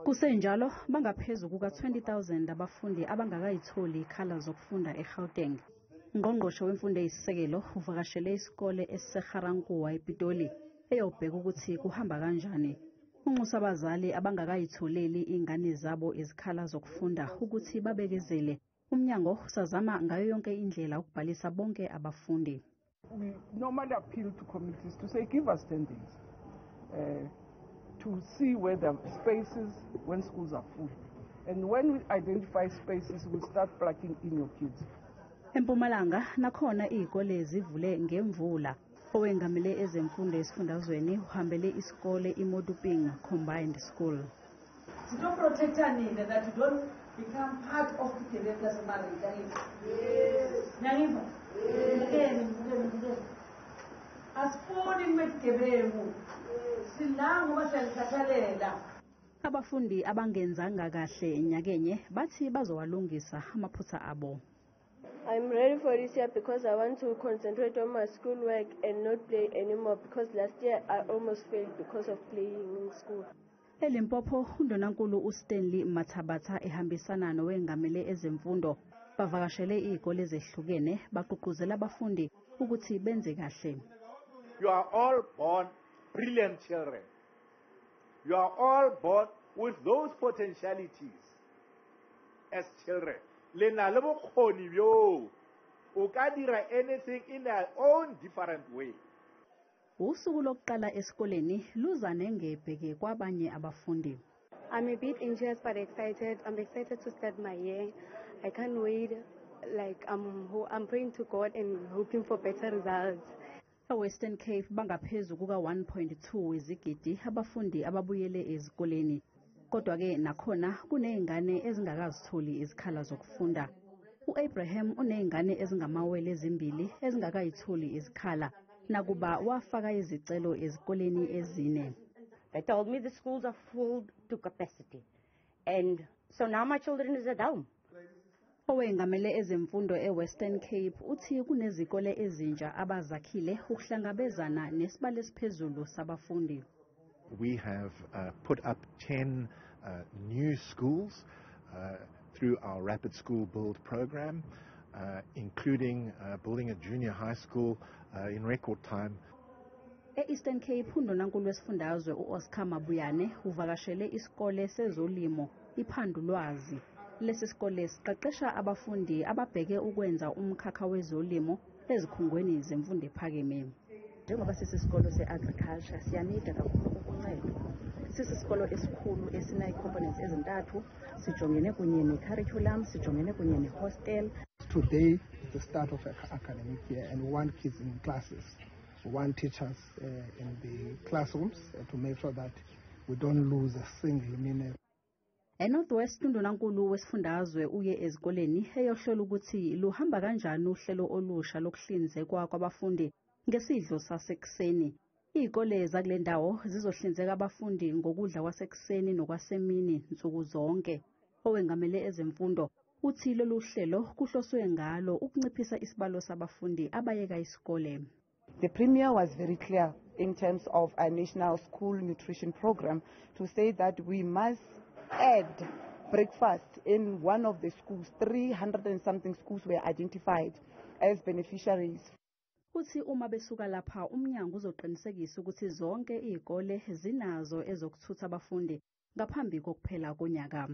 Kusenjalo, bangaphezu kuka-20,000 abafundi abangakayitholi izikhala zokufunda eGauteng. Ungqongqoshe wemfundo eyisisekelo uvakashele isikole esiseGarankuwa ePitoli eyobheka ukuthi kuhamba kanjani. Unxusa abazali abangakayitholeli izingane zabo izikhala zokufunda ukuthi babekezele. Umnyango usazama ngayo yonke indlela ukubhalisa bonke abafundi. We normally appeal to communities to say, give us 10 days to see where there are spaces when schools are full. And when we identify spaces, we'll start plugging in your kids. Empumalanga nakhona izikole zivule ngemvula. Owengamele ezemfundo esifundazweni uhambele isikole iModuping Combined School. Sitoprotecta nina that you don't become part of tigebengu tasemarika. Niyangiva? Mbukeni, mbukeni, mbukeni. Asifuni nibe tigebengu. Sila ngoba siyalikhathalela. Abafundi abangenzanga kahle nyakenye bathi bazowalungisa amaphutha abo. I'm ready for this year because I want to concentrate on my schoolwork and not play anymore, because last year I almost failed because of playing in school. ELimpopo, uNdunankulu uStanley Mathabatha ehambisana nowengamele ezemfundo bavakashele izikole ezehlukene, bagqugquzela abafundi ukuthi benze kahle. You are all born brilliant children. You are all born with those potentialities as children. Le na le bokgoni bjo. O ka dira anything in their own different way. Usuku lokuqala esikoleni luza nengebhe-ke kwabanye abafundi. I'm a bit anxious but excited. I'm excited to start my year. I can't wait. I'm praying to God and hoping for better results. E-Western Cape bangaphezu kuka-1.2 izigidi abafundi ababuyele ezikoleni. Kodwa-ke nakhona kuney'ngane ezingakazitholi izikhala zokufunda. U-Abraham uney'ngane ezingamawele ezimbili ezingakayitholi izikhala, nakuba wafaka izicelo ezikoleni ezine. They told me the schools are full to capacity. And so now my children is at home. Owengamele ezemfundo e-Western Cape uthi kunezikole ezintsha abazakhile ukuhlangabezana nesibalo esiphezulu sabafundi. We have put up 10 new schools through our Rapid School Build program, including building a junior high school in record time. E-Eastern Cape, uNdunankulu wesifundazwe u-Oscar Mabuyane uvakashele isikole sezolimo iPhandulwazi. Lesi sikole siqeqesha abafundi ababheke ukwenza umkhakha wezolimo ezikhungweni zemfundo ephakeme. Njengoba sisisikolo se-agriculture, siyanida kakhulu ukuncedwa. Sisisikolo esikhulu esina-components ezintathu, sijongene kunye ne-curriculum, sijongene kunye ne-hostel. Today is the start of an academic year and we want kids in classes. We want teachers in the classrooms to make sure that we don't lose a single minute. ENorth West, uNdunankulu wesifundazwe uye ezikoleni eyohlola ukuthi luhamba kanjani uhlelo olusha lokuhlinzekwa kwabafundi ngesidlo sasekuseni. Izikole zakule ndawo zizohlinzeka abafundi ngokudla kwasekuseni nokwasemini nsuku zonke. Owengamele ezemfundo uthi lolu hlelo kuhloswe ngalo ukunciphisa isibalo sabafundi abayeka isikole. The Premier was very clear in terms of a national school nutrition program to say that we must add breakfast in one of the schools. 300 and something schools were identified as beneficiaries. Uthi uma besuka lapha, umnyango uzoqinisekisa ukuthi zonke izikole zinazo ezokuthutha abafundi ngaphambi kokuphela konyaka.